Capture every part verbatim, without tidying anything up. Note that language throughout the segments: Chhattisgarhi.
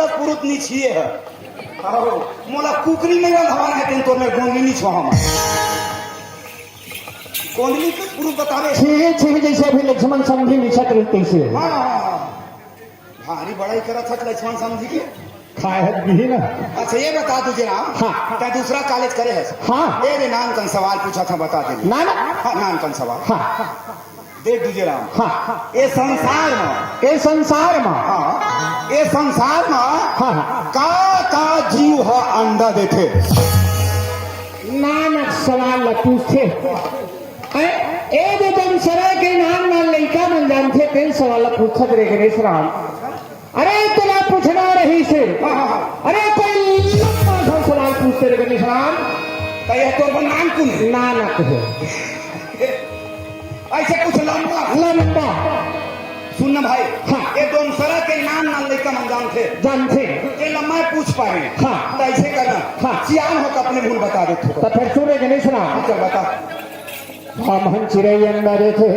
पुरुत नी छिए हे। अहो, मोला कुकरी नइ रंधवाना हे, तेन तोर मेर गोंदली नी छुआ हम। गोंदली के पुरुत बतावे। छीहे, छीहे, जइसे अभी लक्ष्मण समधी मिछत रहिस तइसे। हाँ, हाँ, हाँ। भारी बड़ाई करत हस लक्ष्मण समधी के। खाए हस बिही ना। अच्छा, ये बता तुझे राम, हाँ। तैं दूसरा कॉलेज करे हस। हाँ। ए रे, नानकन सवाल पूछत हँव, बता दे। ना, ना। हाँ, नानकन सवाल। हाँ। देख तुझे राम। हाँ। ए संसार म। ए संसार म। हाँ। ए संसार म। हाँ, हाँ। का, का जीव ह अंडा देथे? नानक सवाल ल पूछथे। ए, ए दे दोमसरा के नान नान लइका मन जानथे, तेन सवाल ल पूछत रे गणेश राम। अरे, तोला पूछना रहिस हे। हाँ, हाँ, हाँ। अरे, कोई लंबा सा सवाल पूछते रे गणेश राम। त ये तोर बर नानकुन हे। नानक हे। अइसे कुछ लंबा। लंबा। सुन ना भाई, हाँ। ए दोमसरा के नान नान लइका मन जानथे। जानथे। तेला मैं पूछ पाए। हाँ। त अइसे करना। हाँ। सियान हो त अपने मुँह बता देथों। त फेर सुन रे गणेश राम। चल बता। बाम्हन चिरई अंडा देथे।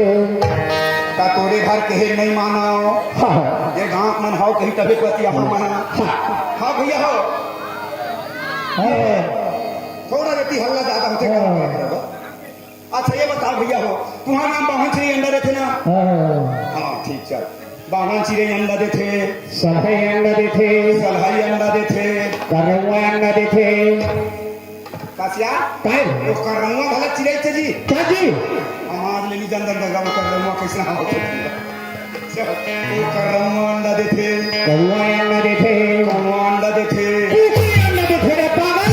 त तोरे घर के हे नइ मानव। हाँ। ये गाँव मन हव कहीं तभे पति अपन मना। हाँ। हाँ भइया हो। हाँ। थोड़ा रेती हल्ला जादा होथे, हाँ। काम करत रहो। अच्छा, ये बता भइया हो, तुम्हार नाम बाम्हन चिरई अंडा देथे ना? हाँ। हाँ, ठीक, चल। बाम्हन चिरई अंडा देथे। सलहई अंडा देथे। सलहई अंडा देथे। करौआ अंडा देथे। कसिया? काय? वो करौआ वाला चिरई थे जी। का जी? हम आज ले नी जानन करौआ, करौआ कइसे होथे। वो करौआ अंडा देथे। करौआ अंडा देथे। करौआ अंडा देथे। कुकरी अंडा देथे रे पागल।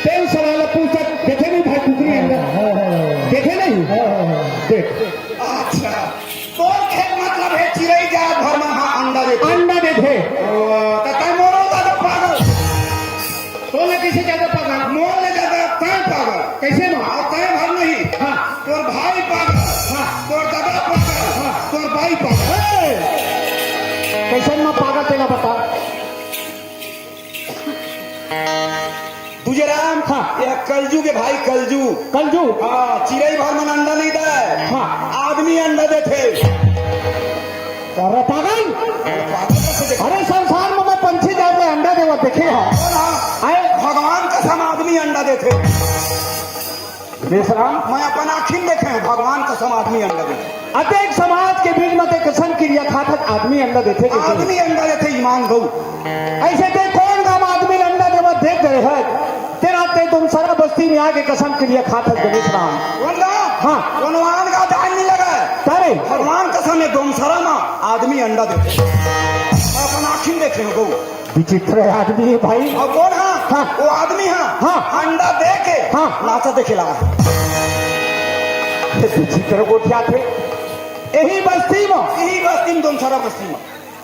तेन सवाल पूछत देथे नहीं भाई कुकरी अंडा। हाँ, हाँ, हाँ। देथे नहीं? हाँ, हाँ, हाँ। देख। अच्छा, तोर खेत मतलब हे चिरई जात भर म हा अंडा देथे। अंडा देथे। ओ, त तैं मोर ले जादा पागल। तोर ले कइसे जादा पागल? मोर ले जादा तैं पागल। कइसे म? अउ तैं भर नहीं। हाँ। तोर भाई पागल। हाँ। तोर दादा पागल। हाँ। तोर बाई पागल। ए! कइसन म पागल तेला बता। तुझे राम, हाँ। ये कलजुग हे भाई, कलजुग। कलजुग? हाँ, चिरई भर मन अंडा नइ दय। हाँ। आदमी अंडा देथे। अरे पागल! अरे पागल कइसे देथे? अरे संसार म मैं पंछी जात ले अंडा देवत देखे हँव। बोल हाँ। आए। भगवान कसम आदमी अंडा देथे। गणेश राम। मैं अपन आँखी म देखे हँव, भगवान कसम आदमी अंडा देथे। अतेक समाज के बीच म तैं कसम किरिया खात हस आदमी अंडा देथे कहिके। आदमी अंडा देथे, ईमान गऊ। अइसे तैं कोन गाँव आदमी ल अंडा देवत देख गए हस? तेला तैं दोमसरा बस्ती म आके कसम किरिया खात हस गणेश राम। कोन गाँव? हाँ। कोनो आन गाँव जाए नइ लगे। का रे? भगवान कसम हे दोमसरा म आदमी अंडा देथे। मैं अपन आँखी म देखे हँव गऊ। विचित्र आदमी हे भाई। अउ कोन हा? हाँ। वो आदमी हा। हाँ। अंडा दे के हाँ। नाचा देखे ला। विचित्र गोठियाथे। एही बस्ती म। एही बस्ती म, दोमसरा बस्ती म।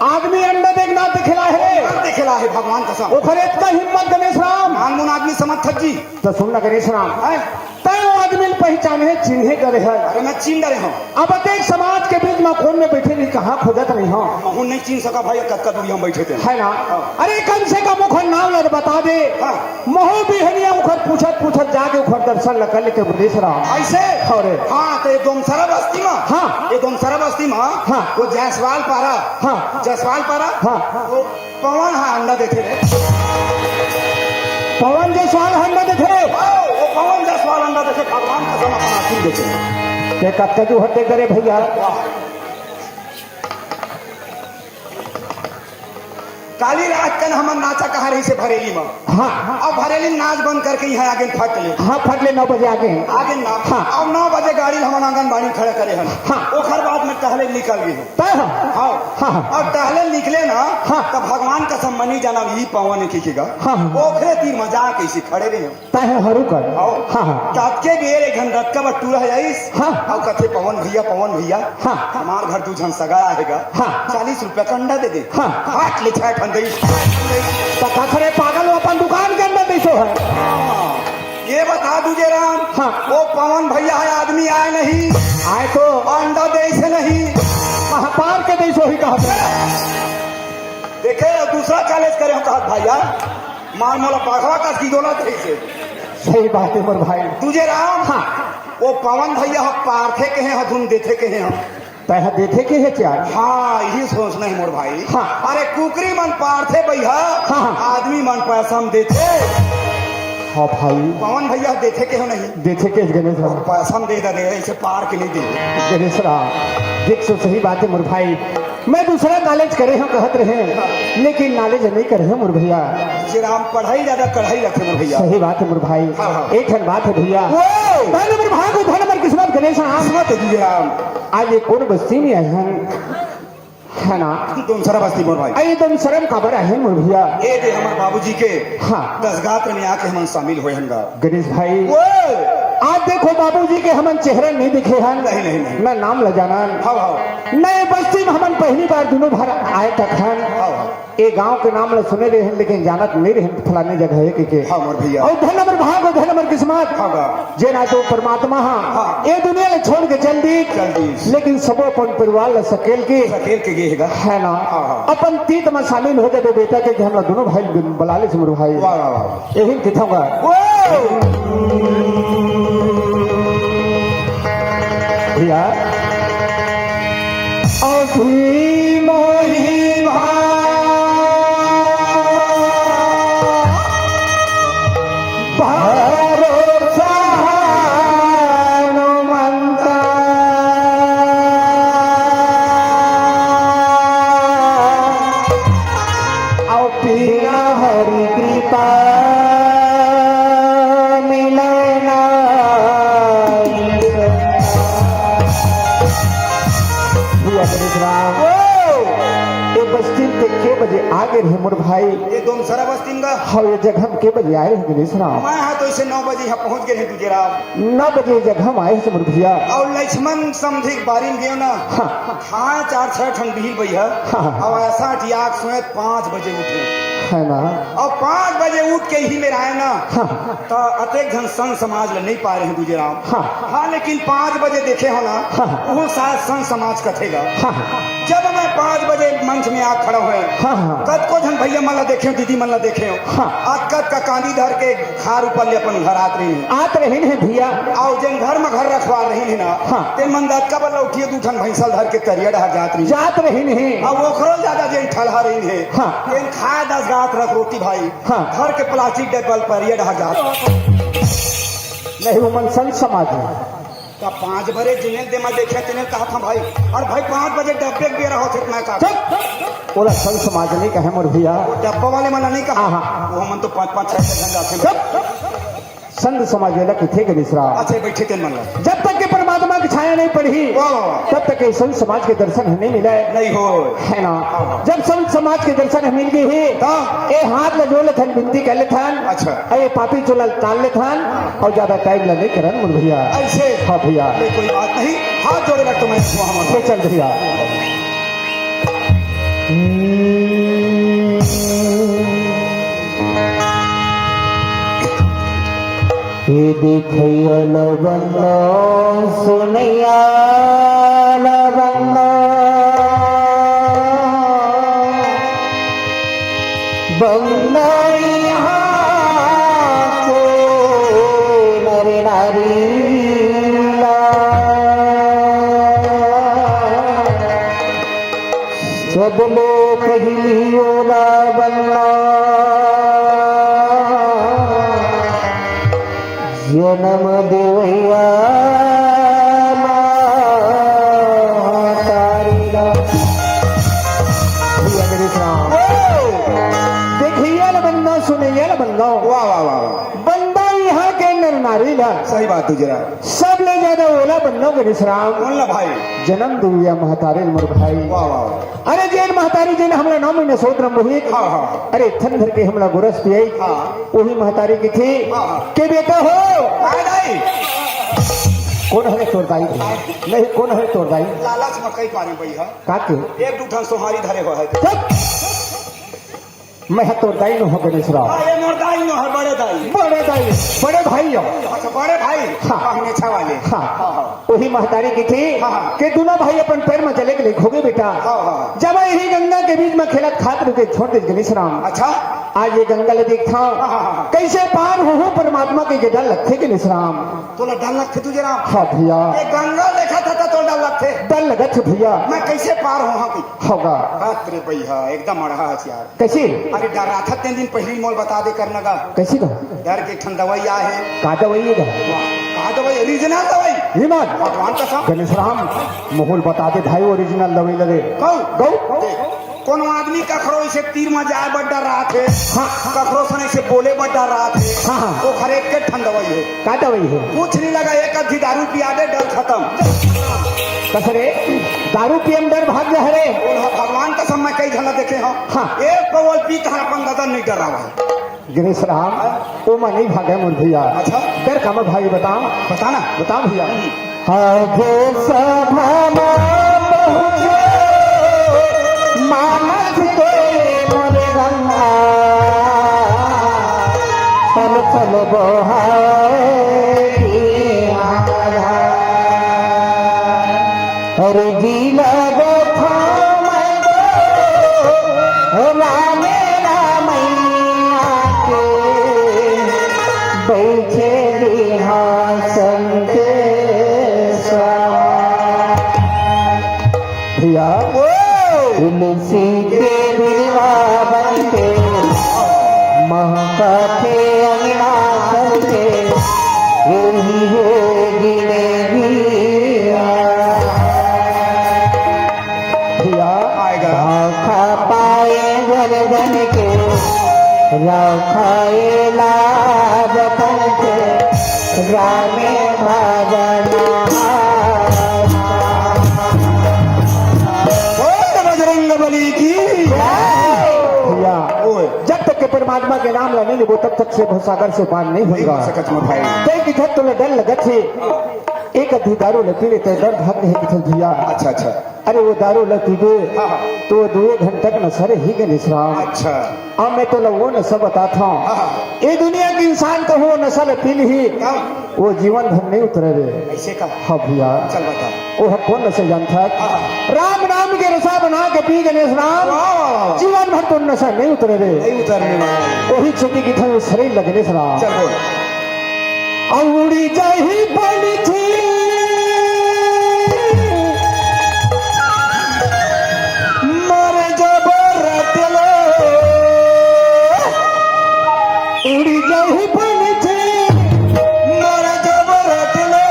आदमी अंडा दे के नाचा देखे ला हे। नाचा देखे ला हे, भगवान कसम। ओखर एतका हिम्मत गणेश राम। नानमुन आदमी समझथस जी। त सुन ना गणेश राम। हैं? तैं वो आदमी ल पहिचाने, चिन्हे करे हस। अरे मैं चिन्ह डरे हँव। अब अतेक समाज के बीच म कोन म बइठे रही, कहाँ खोजत रही हँव। महूँ नइ चिन्ह सकँव भाई, कतका दूरिहा म बइठे तेन। हे ना? हाँ। अरे कम से कम ओखर नाम ल बता दे। हाँ। महूँ बिहनिया ओखर पूछत पूछत जाके ओखर दर्शन ल कर लेतेंव गणेश राम। अइसे? अरे। हाँ, त ये दोमसरा बस्ती म। हाँ। ये दोमसरा बस्ती म। हाँ। वो जायसवाल पारा। हाँ। जायसवाल पारा। हाँ। वो पवन ह अंडा देथे रे। पवन जायसवाल ह अंडा देथे। ओ, ओ पवन जायसवाल अंडा देथे, भगवान कसम अपन आँखी देथे। ते कतका दूर हटे करे भइया। वाह। काली रात कन हमन नाचा कहाँ रहिसे भरेली म। हाँ। अब भरेली नाच बंद करके इहाँ आगे फट ले। हाँ, फट ले नौ बजे आगे। आगे ना। हाँ। अब नौ बजे गाड़ी ल हमन आंगनबाड़ी म खड़ा करे हन। हाँ। ओखर बाद में टहले निकल गे हन। तय ह? हाँ। हाँ, हाँ। अब टहले निकले ना, हाँ। त भगवान कसम मनी जाना ई पवन के के गा। हाँ, हाँ। ओखरे तीर म जा कइसे खड़े रहे। तय ह हरू कर। हाँ। हाँ, हाँ। ततके बेर एक घन रतका बटूरा है आइस। हाँ। अउ कथे, "पवन भइया, पवन भइया, हाँ। हमार घर दू झन सगा आहे गा। हाँ। चालीस रुपया का अंडा दे दे।" हाँ। हाथ ले छाय ठन दइस। त कथे रे पागल, वो अपन दुकान के अंडा दइसो है। हाँ। ये बता दूजे राम, हाँ। वो पवन भइया है, आदमी आय नहीं। आय तो। अंडा दइसे नहीं। महापार के दइसो ही कहत। देखे, दूसरा कॉलेज करे हम कहत भइया, मार मोला पढ़वा का की दोला दइसे। सही बात है मोर भाई। दूजे राम, हाँ। वो पवन भइया ह पारथे कहे ह, धुन देथे कहे ह। तैं ह देथे के हे चार। हाँ, इही सोचना हे मोर भाई। हाँ। अरे कुकरी मन पारथे भैया, हाँ, हाँ। आदमी मन पैसा म देथे। हाँ भाई। पवन भैया देथे के हो नहीं? देथे के गणेश राम। पैसा म दे दे, ऐसे पार के नहीं दे। गणेश राम, देख सो सही बात हे मोर भाई। मैं दूसरा कॉलेज करे हंव कहत रहे, हाँ। लेकिन नॉलेज नहीं करे हंव मोर भैया। जे राम पढ़ाई ज्यादा कढ़ाई लगथे मोर भैया। सही बात हे मोर भाई। हाँ, हाँ। एक ठन बात हे भैया। वो! धन मोर भाग, धन मोर किस्मत गणेश राम। किस्मत हे जी राम। आज ये कोन बस्ती में आए हन? है ना? डोमसरा बस्ती मोर भाई। अरे डोमसरा म काबर आए हन मोर भैया? ए दे हमर बाबूजी के हाँ। दस गात्र में आके हमन शामिल होए हन गा। गणेश भाई, वो! आज देखो बाबूजी के हमन चेहरा नहीं देखे हन। नहीं, नहीं, नहीं। न नाम ल जानन। हाँ, हाँ। नए बस्ती में हमन पहली बार दोनों भर आए तक हन। हाँ, हाँ। ए गांव के नाम ल सुने रहे हन, लेकिन जानत नहीं रहे हन फलाने जगह हे के, के। हाँ, मोर भैया। अउ धन हमर भाग, अउ धन हमर किस्मत। हाँ, गा। जेन आज वो परमात्मा हा, हाँ। ए दुनिया ल छोड़ के चल दी। चल दी। लेकिन सबो अपन परिवार ल सकेल के सकेल के गे हे गा। है ना? हाँ, हाँ। अपन तीत म शामिल हो जाबे बेटा के, कि हमला दोनों भाई ल बुला ले मोर भाई। वाह, वाह, वाह। यही कथंव गा। वो! भैया, अभी मोहि भा-, भरोसा हनुमंता। अउ बिना हरि कृपा मिले ना। भैया गणेश राम, ओ! ए बस्ती में के बजे आ गे रहे मोर भाई? ये डोमसरा बस्ती में गा। हाँ, ये जगह में के बजे आए रहे गणेश राम? मैं हा तो इसे नौ बजे यहाँ पहुँच गे रहे दूजे राम। नौ बजे जगह में आए रहे मोर भैया। अउ लक्ष्मण समधी के बारी में गयो ना। हाँ। खाए चार छह ठन बिहिल बइहा। हाँ, हाँ। अउ ऐसा अटियाक सोए पाँच बजे उठे। है ना? अउ पाँच बजे उठ के इही मेर आए ना। हाँ। त अतेक झन संत समाज ल नहीं पाए रहे दूजे राम। हाँ। हाँ, लेकिन पाँच बजे देखे हो ना, हाँ। वो शायद संत समाज कथे गा। हाँ। जब मैं पाँच बजे मंच में आ खड़ा होए, हाँ, हाँ। कतको झन भैया मन ला देखे हो, दीदी मन ला देखे हो। हाँ। अतका अतका कांदी धर के खार ऊपर ले अपन घर आत रहिन हे। आत रहिन हे भैया। अउ जेन घर म घर रखवा रहिन हे ना, हाँ। तेन मन दतका बर लौटिए दू ठन भैंसा ल धर के तरिया डहर जात रहिन। जात रहिन हे। अउ ओखरो ज्यादा जेन ठलहा रहिन हे, हाँ। तेन खाए दस गांठ रख रोटी भाई, हाँ। धर के प्लास्टिक डब्बा ल परिया डहर जात। नहीं, वो मन संत समाज हे। त पाँच बजे जिनेल दे मैं देखे तेनेल कहा था भाई, अउ भाई पाँच बजे डब्बे के बेरा होथे त मैं का चुप! ओला संत समाज नहीं कहे मोर भैया। वो डब्बा वाले मन नहीं कहा। हाँ, हाँ। वो मन तो पाँच पाँच छह छह घंटा से चुप! संत समाज वाला किथे के मिश्रा। अच्छा, बैठे तेन मन ला। जब तक के परमात्मा की छाया नहीं पड़ही, वाह, वाह, वाह। तब तक के संत समाज के दर्शन नहीं मिले। नहीं हो। है ना? हाँ, हाँ। जब संत समाज के दर्शन मिल गे हे, हाँ। ए हाथ ल जोड़ लेथन, विनती कर लेथन। अच्छा। अरे पापी चोला ल ताल लेथन अउ ज्यादा टाइम ल नहीं करन मोर भैया। ऐसे? हाँ भैया। अरे कोई बात नहीं, हाथ जोड़े रख तो मैं वहाँ मत ले चल भैया। ये देखैया ल बंदा, सुनैया ल बंदा। बंदा यहाँ के नर नारी ला। सब लोग कहियो ला बंदा। जनम देवैया महतारी ला। भैया मेरे राम। ओ! देखैया ला बंदा, सुनैया ला बंदा। वाह, वाह, वाह, वाह। बंदा यहाँ के नर नारी ला। सही बात तुझे राम। सबले ज्यादा ओला बंदा गणेश राम। कौन ला भाई? जनम देवैया महतारी मोर भाई। वाह, वाह, वाह। अरे जेन महतारी जेन हमला नौ महीना सोत रम मोहित। हाँ, हाँ। अरे थन धर के हमला गोरस पियाई। हाँ। वही महतारी की थी हाँ, हाँ। के बेटा हो। हाँ, दाई। कौन है तोर दाई? नहीं, कौन है तोर दाई? लालच में कई पारे भैया। का के? एक दू ठन सोहारी धरे हो है। चुप। मैं ह तोर दाई नो हो गणेश राम। हाँ, ये मोर दाई नो है, बड़े दाई। बड़े दाई, बड़े भाई हो। अच्छा, बड़े भाई। हाँ। हाँ, मेछा वाले। हाँ। हाँ, हाँ। वही महतारी की थी हाँ, हाँ। कि दोनों भाई अपन पैर में चले के लेखोगे बेटा। हाँ, हाँ। जब यही गंगा के बीच में खेलत खात रुके छोड़ दे गणेश राम। अच्छा। आज ये गंगा ले देखता हूँ। हाँ, हाँ, हाँ। कैसे पार हो, हो परमात्मा के ये डर लगथे गणेश राम। तोला डर लगथे तुझे राम? हाँ भैया। ये गंगा देखा था, था तो डर लगथे। डर लगत हे भैया। मैं कैसे पार हो हाँ की? होगा। बाप रे भैया, एकदम अड़हा हस यार। कैसे? अरे डर रहा था, तीन दिन पहले ही मोल बता दे करना का। कैसे का? डर के एक ठन दवाई आ है। का दवाई है का? वाह, का दवाई? ओरिजिनल दवाई। ये मान। भगवान कसम। गणेश राम, मोहुल बता दे भाई, ओरिजिनल दवाई लगे। कहूँ? गौ? देख, कोनो आदमी कखरो इसे तीर में जाए बर डर रहा थे। हाँ। कखरो सने से बोले बर डर रहा थे। हाँ, हाँ। वो हर एक के ठन दवाई है। का दवाई है? कुछ नहीं लगा, एक अद्धी दारू पिया दे, डर खत्म। कसरे, दारू पियम डर भाग जा हरे। बोल, हाँ, भगवान कसम मैं कई झन ला देखे हूँ। हाँ। एक पौवल पी तहन अपन गदन नहीं डरावा। गिरीश राम, हाँ? ओ मैं नहीं भागे मोर भैया। अच्छा। डर का मैं भाई बताओ। बताना। बताओ भैया। हम्म। आगे सभा मा पहुँचे मानस के मोर गंगा। पल पल बोहाए की माया। अरे जी लगो थाम दो, रामे रामैया के, बैठे रिहासन के सवार। भैया, ओ! तुलसी के बिरवा बन के, महकथे अंगना सन के, यही है जिंदगी। भैया, आएगा। भाखा पाए गर्दन के, रखाए लाज तन के, रामे भजना। बोल बजरंग बली की। भैया, ओए। जब तक के परमात्मा के नाम ला नहीं लेबो, तब तक से भवसागर से पार नहीं नहीं होगा। हो सकत मोर भाई। कई दिखत तो डर लगत हे। एक अद्धी दारू ल पी लेते, डर भाग नहीं दिखत भैया। अच्छा, अच्छा। अरे वो दारू ल पीबे, हाँ, हाँ। तो दुए घंटा के नशा रही गणेश राम। अच्छा। अब मैं तो ल वो नशा बताता हूँ। हाँ, हाँ। ये दुनिया के इंसान को वो नशा ल पी ली, हाँ। वो जीवन भर नहीं उतरे रे। ऐसे का? हाँ भैया। चल बता। वो ह कोन नशा जानथा? हाँ। राम नाम के रसा बना के पी गणेश राम। वाह, वाह, वाह। जीवन भर तो नशा नहीं उतरे रे। नहीं उतरने वाला। वही चुटी की थी शरीर ल गणेश राम। चल बोल। अउ उड़ी जाही पंछी, मर जब रटले। उड़ी जाही पंछी, मर जब रटले।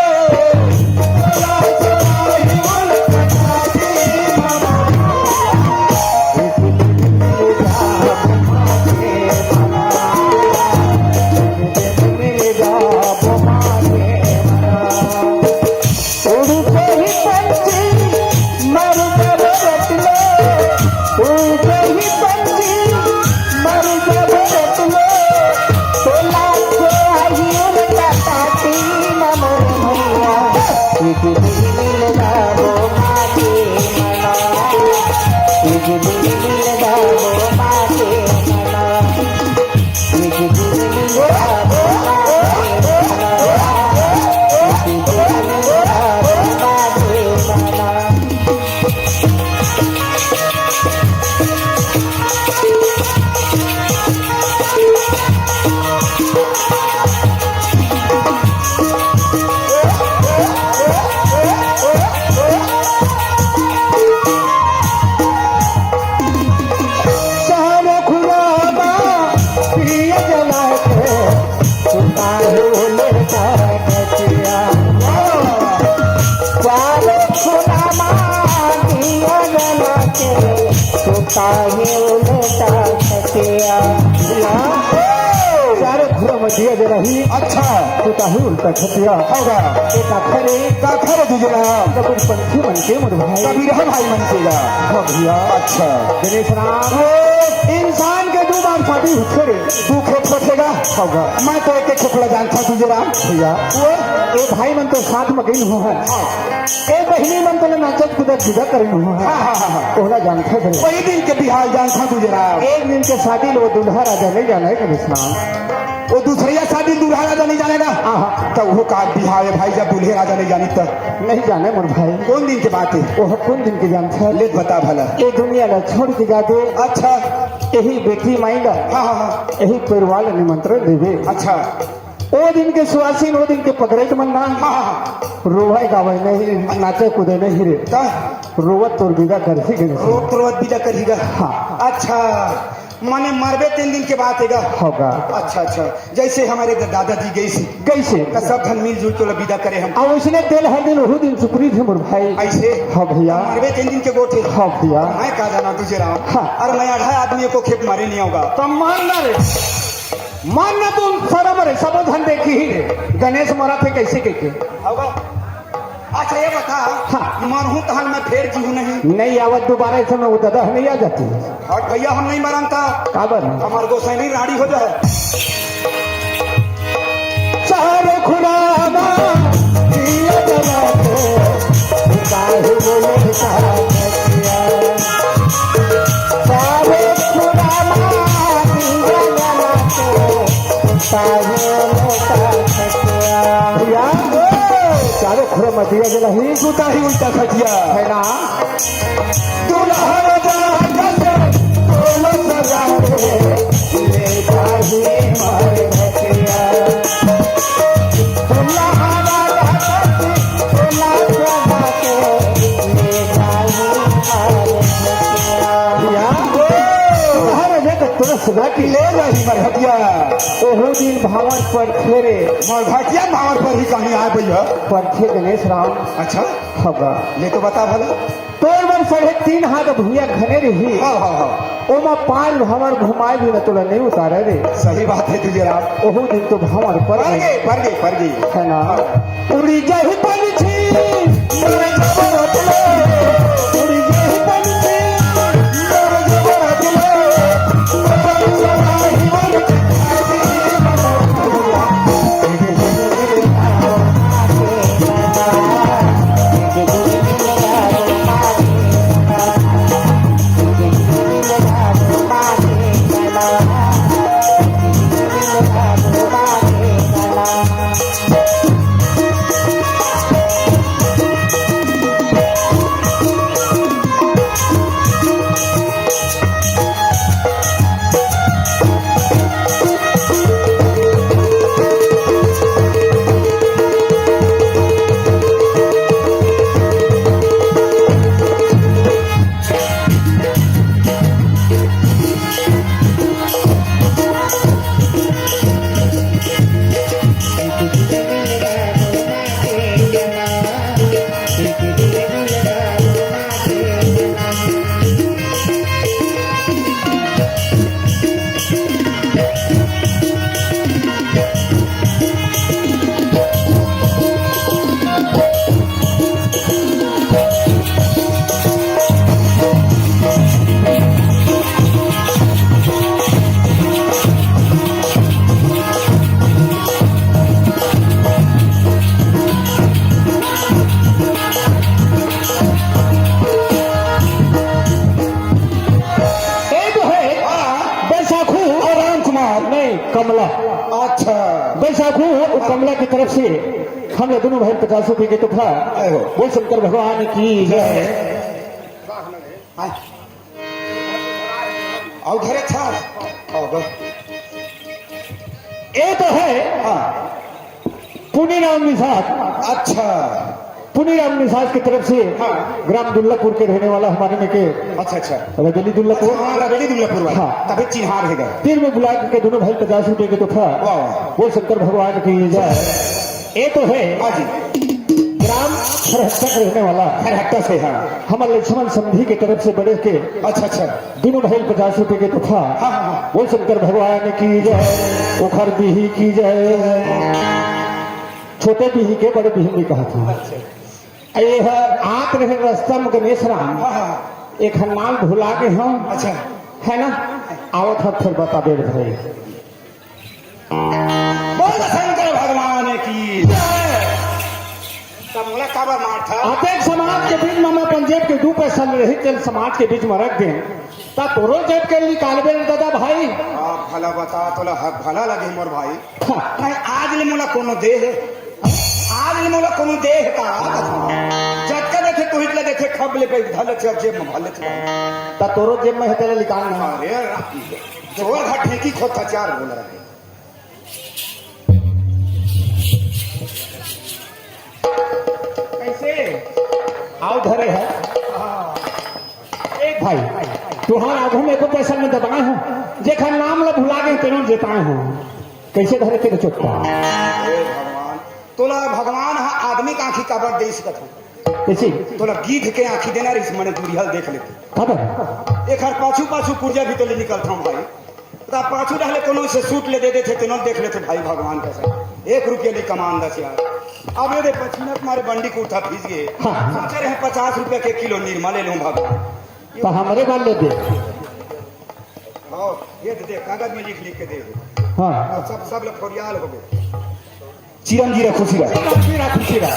उड़ते ही पंछी मर जब रटले, उड़ते ही पंछी मर जब रटले, तो लाखों आयु में कटाती न मोर भैया। एक दिन मिलना वो माँ के मना, एक दिन मिलना वो माँ के मना। सारे खुराबा पिए जला के, सुता हो लेटा कचिया। सारे खुराबा पिए जला के, सुता हो लेटा कचिया। सारे खुराबा दिया दे रही। अच्छा। तू काहे उल्टा छतिया? होगा। ए काखर रे। काखर रे दूजरा। तो कुछ पंछी मन के मोर भाई। कबीर है भाई मन के गा। हाँ भैया। अच्छा। गणेश राम। ओ। इंसान के दू बार शादी होथे रे। दू खेप होथे गा। होगा। मैं तो एक एक खेप ला जानता दूजरा। भैया। ओ। ए भाई मन तो साथ में गई हुआ है। हाँ। ए बहिनी मन तो नाचत कूदत जुदा करे हुआ है। हाँ, हाँ, हाँ, हाँ। ओला जानता है। वही दिन के बिहाल जानता दूजरा। एक दिन के शादी लो दूल्हा राजा नहीं जाना है गणेश राम। वो दूसरैया शादी दूल्हा राजा नहीं जानेगा। आहा। तो वो का बिहाव है भाई, जब दूल्हे राजा नहीं जानी तो? नहीं जाने मोर भाई। कौन दिन के बात है? वो कौन दिन के जानत है? ले बता भला। ये दुनिया ला छोड़ के जाते। अच्छा। यही बेटी माई ला। हाँ, हाँ, हाँ। यही परिवार ला निमंत्रण देवे। अच्छा। ओ दिन के सुवासिन, ओ दिन के पगरेट मन ना। हाँ, हाँ, हाँ। रोवे गावे नहीं, नाचे कूदे नहीं रे। का? रोवत तोर विदा करही गणेश। रोवत तोर विदा करही गा। हाँ। अच्छा। माने मरबे तीन दिन के बाद है गा। होगा। अच्छा, अच्छा। जैसे हमारे द-, दादाजी गइसे। गइसे। तो सब धन मिलजुल के ओला विदा करे हम। आ, उसने तेल हर दिन, वहू दिन सुपरी थे मोर भाई। ऐसे? हाँ भैया। मरबे तीन दिन के गोठे। हाँ भैया। मैं का जाना दूजरा। हाँ। अरे मैं अढ़ाई आदमी को खेप मारे नहीं होगा। तो मार ना रे। मार ना तू सारा मरे, सबो धन देखी ही रे। गणेश मरा थे कैसे कह के? होगा। अच्छा, ये बता, हाँ। मरहूं तहन मैं फेर जीहूं नहीं? नहीं आवत दोबारा, ऐसे में वो दादा नहीं आ जाती। हट भैया, हम नहीं मरन था। काबर? हमार गोसाई राड़ी हो जाए। चारों खुराना दिया जला के, काहे बोले का भैया? चारों खुराना दिया जला के, भैया, चारों खुरा में दिया जला ही। तू ताही उल्टा खटिया। है ना? दुल्हा राजा जैसे बोलो सजा के, ले जाही मार भटिया। दुल्हा राजा जैसे बोलो सजा के, ले जाही मार भटिया। भैया, दुल्हा राजा का तुरंत सजा के ले जाही मार भटिया। ओहो दिन भावर पर फेरे। मार भटिया भावर पर ही कहीं आए भैया। परथे गणेश राम। अच्छा। हगा। ले तो बता भला। तोर बर साढ़े तीन हाथ भुइयां खने रही। हाँ, हाँ, हाँ। ओमा पाँच भावर घुमाए भी न तोला नहीं उतारे रे। सही बात है तुझे राम। ओहू दिन तो भावर पर पर गई। गई, पर गई, पर गई। है ना? हाँ। उड़ी जाही पंछी, उड़ी जाही पंछी। ए तो है हाँ। बैसाखू और राम कुमार। नहीं, कमला। अच्छा। बैसाखू और कमला की तरफ से हम लोग दोनों भाई पचास रुपए के तोहफा आए हो। बोल शंकर भगवान की जय। हाँ। आओ घरे था। आओ बस। ए तो है हाँ। पुनीराम निषाद। अच्छा। पुनीराम निषाद की तरफ से हाँ। ग्राम दुल्लापुर के रहने वाला हमारे में के अच्छा, अच्छा। रजनी दुल्लापुर। हाँ, रजनी दुल्लापुर वाला। हाँ। तभी चिन्हार है गा। तीर में बुला के दोनों भाई पचास रुपए के तोहफा। वाह, वाह। बोल शंकर भगवान की जय। ये तो है हाँ जी। ग्राम खरहट्टा के रहने वाला। खरहट्टा से, हाँ। हमर लक्ष्मण समधी के तरफ से बड़े के अच्छा, अच्छा। दुनों भाई पचास रुपए के तोहफा। हाँ, हाँ, हाँ। बोल शंकर भगवान की जय, ओखर बिही की जय। छोटे बिही के बड़े बिही नहीं कहा था। अच्छा। ये है, आत रहे रास्ता में गणेश राम। हाँ, हाँ। एक हर नाम भुला के हम। अच्छा। है ना? आवत हर फिर बता दे भाई। बोल शंकर भगवान की जय। तब मोला काबर मारथा? अतेक समाज के बीच में मैं अपन जेब के दू पैसा ले रही, तेल समाज के बीच में रख दे। ता तोरो जेब के निकालबे रे दादा भाई। आप भला बता, तोला हक भला लगे मोर भाई। हाँ। नहीं, आज ले मोला कोनो दे हे। आज ले मोला कोनो दे हे का? जतका देथे, तोहित ले देथे, खब ले पे धर लेथे, अब जेब में भर लेथे। ता तोरो जेब में हे, तेला निकाल ना। अरे, जोर घट है कि खोता चार बोला है। कैसे? आओ धरे है। एक भाई, तुहार आगू में एको पैसा में दबाए हो, जेखर नाम ला भुला गए, तेनो जेताए हो। कैसे धरे तेरे चोट्टा? हे भगवान, तोला भगवान हा आदमी के आँखी काबर दे सकत हो? कैसे? तोला गिद्ध के आँखी देना रहिस, मने दूरिहा ल देख लेते। काबर? एखर पाछू पाछू पुर्जा भी तो ले निकलत हूँ भाई। ता पाछू डाले कोनो से सूट ले दे देथे, तेनो देख लेथे भाई भगवान कैसे। एक रुपया नहीं कमान दस यार। अब ये दे पसीना तुम्हारे बंडी कुर्ता भीज गए। हाँ। सोचे रहे पचास रुपया के किलो निरमा ले लूँ भगवान। तो हमरे बाल ले दे। हाँ, ये तो देख, कागज में लिख लिख के दे दे। हाँ। सब, सब लोग फरियाल हो गए। चिरंजीवी रह, खुशी रह। चिरंजीवी रह, खुशी रह।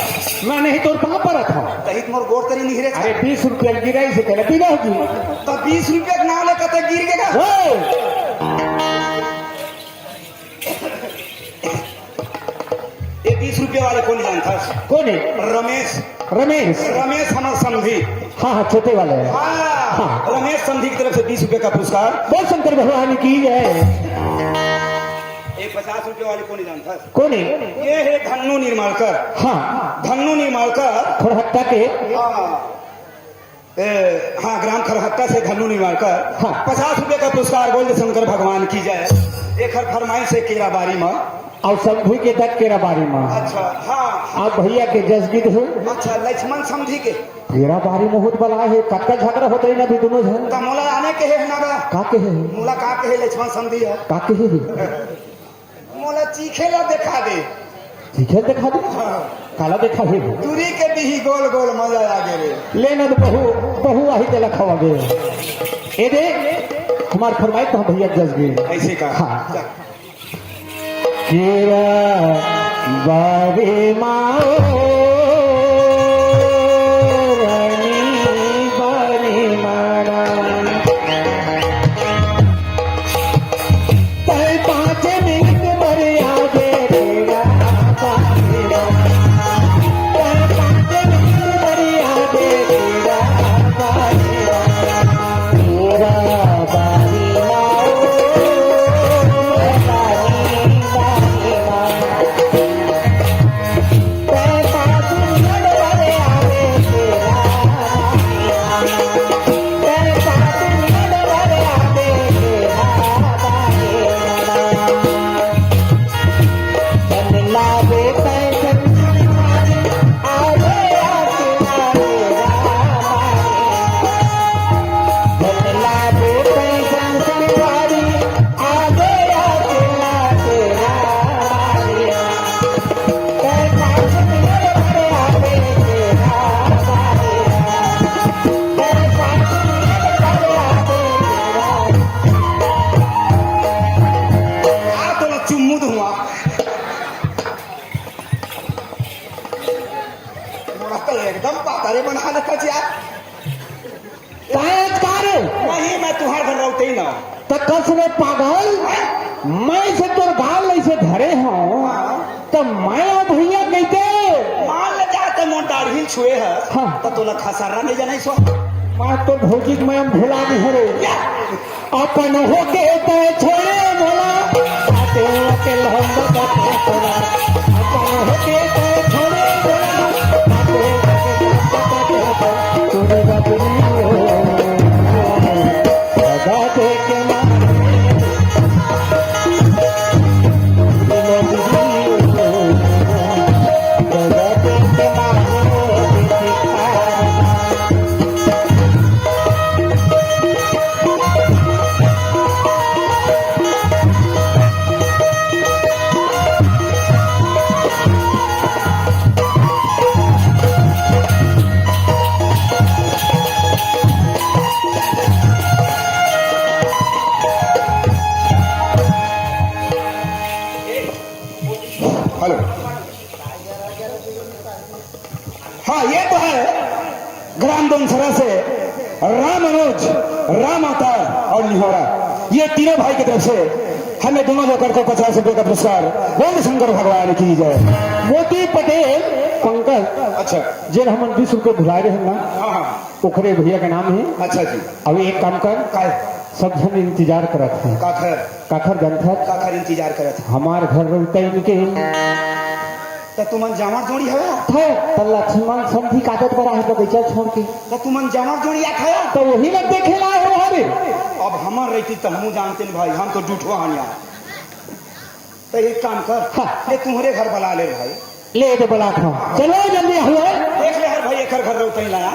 मैं नहीं तोर पाँव परत हूँ। तहित मोर गोड़ तरी नहीं रे। अरे, बीस रुपया गिराई से कहले, पीला होगी। तो बीस रुपया के नाम ले कते गिर गया। ओए! ये बीस रुपया वाले कौन जानता है? कौन है? रमेश। रमेश। रमेश हमार समधी। हाँ, हाँ, छोटे वाले हैं। हाँ, हाँ। रमेश समधी की तरफ से बीस रुपया का पुरस्कार। बोल शंकर भगवान की जय। ये पचास रुपया वाले कौन जानता है? कौन है? ये है धन्नू निर्मालकर। हाँ। धन्नू निर्मालकर। खरहट्टा के। हाँ। ए, हाँ, ग्राम खरहट्टा से धन्नू निर्मालकर। हाँ। पचास रुपया का पुरस्कार बोल दे शंकर भगवान की जय। एक हर फरमाइश है केरा बारी में। और शंभू के तक केरा बारी में। अच्छा, हाँ। आप भैया के जसगीत हो। अच्छा, लक्ष्मण समधी के। केरा बारी में होत बला है, कत्ता झगड़ा होत रही ना भी दोनों झन। त मोला आने के है ना बा। का के है? मोला का के है लक्ष्मण समधी है? का के है? मोला चीखे ला देखा दे। चीखे देखा दे? हाँ। काला देखा हे? दूरी के बिही गोल गोल मजा आ गे रे। लेना तो बहू, बहू आही तेला खवा दे। ए दे, हमार फरमाइश तो हम भैया जस गए। ऐसे का? हाँ। जा। केरा बारी माओ रानी बारी मारा। तै पाँच मिनट बर आगे तेरा बाबा। तै पाँच मिनट बर आगे तेरा बाबा। तेरा बाबा। आ तोला चुम्मू दूंगा। मोला तो एकदम पातारे बना लेता जी यार। काहे अटका रे? नहीं, मैं तुहार घर रहते ही ना। त कस रे पागल, मैं से तोर गाल ऐसे धरे हूँ, त मैं अउ भैया कहते। मान ले जाते मोर दाढ़ी छुए है, हाँ। त तोला खसर्रा नहीं जाना इसो। मैं तो भौजी के मैं भुला नहीं हरे। या। अपन होके तै छोड़े मोला, आते होके लहंगा का तोड़ा। अपन होके तै छोड़े मोला, आते होके लहंगा का तोड़ा। तोड़े बाबू रे, लगा दे के मारे। तोड़े बाबू रे, लगा दे के मारे। से राम मनोज, राम अवतार और निहोरा, ये तीनों भाई की तरफ से हमें दोनों जोकर को पचास रुपए का पुरस्कार। बोल शंकर भगवान की जय। मोती पटेल पंकज, अच्छा। जेन हमन बीस रुपए भुलाए रहे ना, हाँ, हाँ। ओखरे भैया के नाम है। अच्छा जी। अब एक काम कर, काय? सब झन इंतजार करत है। काखर? काखर जानथस? काखर इंतजार करत है? हमार घर रौतैन के। त तुमन जामर जोड़ी हवे? थे, त लक्ष्मण समधी काटत बर आहे बगीचा छोड़ के। त तुमन जामर जोड़ी आत हवे? त वही ला देखे ला हो हवे। अब हमर रहती त हमू जानते न भाई, हम तो डूठवा हन यार। त एक काम कर, हाँ। ले तुम्हरे घर बला ले भाई। ले तो बला था। चलो जल्दी आओ। देख ले हर भाई एकर घर रौतैन लाया।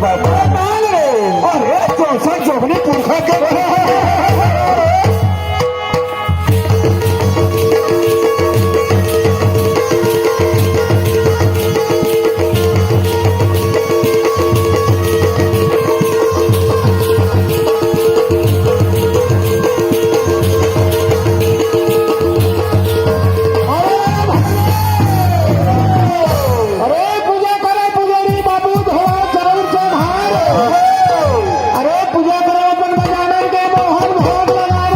अरे, तो सब जोगनी पुरखा के अरे पूजा करे पुजारी बाबू धोवा जरूर चढ़ाए। अरे पूजा करे अपन गजानन के मोहन भोग लगाए।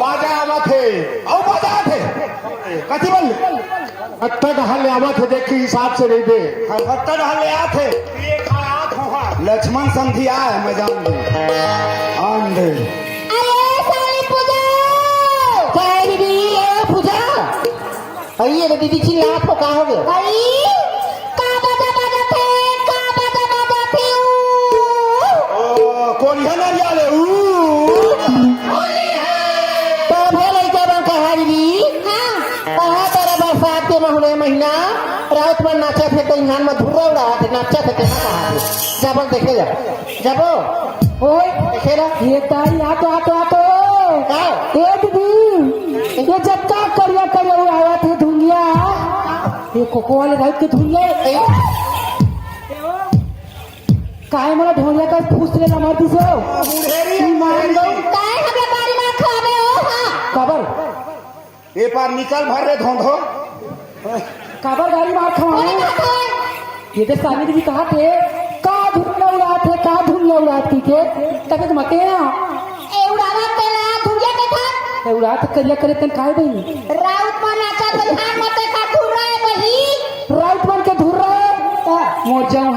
बाजा आवत हे, अउ बाजा आत हे। कथी बोल? अत्ता डहर ले आवत हे, देख के हिसाब से रहिबे। हाँ, अत्ता डहर ले आत हे। ये खा आत हो, हाँ। लक्ष्मण संधि आए, मैं जान दूँ। आन दे। अरे साली पूजा। का रे दीदी, ए पूजा। अई, ये दीदी चिल्लात हो, का हो गयो? अई, का बाजा बाजत हे, का बाजा बाजत हे, ऊ? ओ, कोरिया नरिया ले, ऊ। तब हे लइका बा कहारी भी। हाँ। कहाँ तेरा बरसात के महीने महीना, राउत मन नाचत हे, तो इन्हान में धुर्रा उड़ात हे, नाचत हे, कहाँ कहाँ हे? जा बल देखे जा। जाबो। ओए, देखे ना। ये ताई, आ तो, आ तो, आ तो। का? ए दीदी, ये जब का करिया करिया उड़ावत हे धुंगिया। ये कोको वाले राउत के धुंगिया। ए? काहे मोला ढोलिया का फूस ले ला मार दिसो? बुढ़ेरी। ईमान दो। काहे हमला बारी मार खावे हो, हाँ? काबर? ए पार निकल भर रे धोंधो। काबर गारी मार खावा? कोने कहा था? ये तो सामने भी कहा थे, का धुंगिया उड़ात हे, का धुंगिया उड़ात की के? तबे तो मते हैं। ए उड़ावत तेला धुंगिया के था? ए उड़ात करिया करे तन काहे बहिनी? राउत मन नाचा तो धान मते का धुर्रा हे बही। राउत मन के धुर्रा हे? का? मोर जाऊं